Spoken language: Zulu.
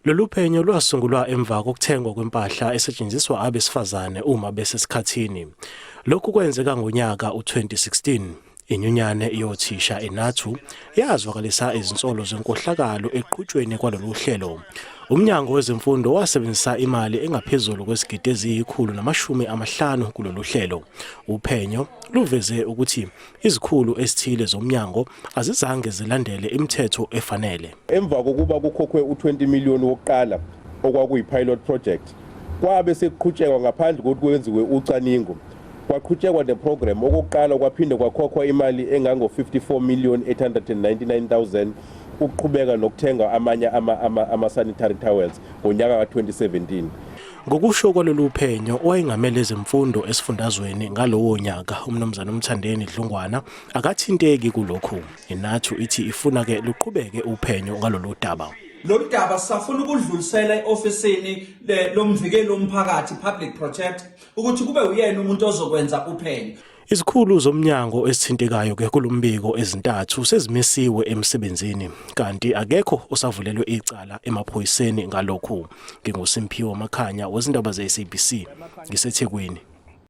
Lolu phenyo lwasungulwa emva kokuthengwa kwempahla esetshenziswa abesifazane uma besesikhathini. Lokhu kwenzeka ngonyaka u-2016. Inyunyane yothisha iNathu yazwakalisa izinsolo zenkohlakalo eqhutshweni kwalolu hlelo. Umnyango wezemfundo wasebenzisa imali engaphezulu kwezigidi eziyi-150 kulolu hlelo. Uphenyo luveze ukuthi izikhulu ezithile zomnyango azizange zilandele imithetho efanele. Emva kokuba kukhokhwe u-20 million wokuqala okwakuyi-pilot project, kwabe sekuqhutshekwa ngaphandle kokuthi kwenziwe ucwaningo. Kwaqhutshekwa neprogram okokuqala kwaphinde kwakhokhwa imali engango-54 million 899,000 ukuqhubeka nokuthenga amanye ama-sanitary towels ngonyaka ka-2017. Ngokusho kwalolu phenyo, owayengamele ezemfundo esifundazweni ngalowo nyaka, uMnumzane uMthandeni Dlungwana, akathinteki kulokhu. INathu ithi ifuna-ke luqhubeke uphenyo ngalolu daba. Lolu daba sisafuna ukudlulisela e-ofisini lomvikeli womphakathi, Public Protector, ukuthi kube uyena umuntu ozokwenza uphenyo. Izikhulu zomnyango ezithintekayo ke kulombiko ezintathu sezimisiwe emsebenzini kanti akekho osavulelwe icala emaphoyiseni ngalokhu. NginguSimphiwe Makhanya wezindaba ze-SABC ngiseThekwini.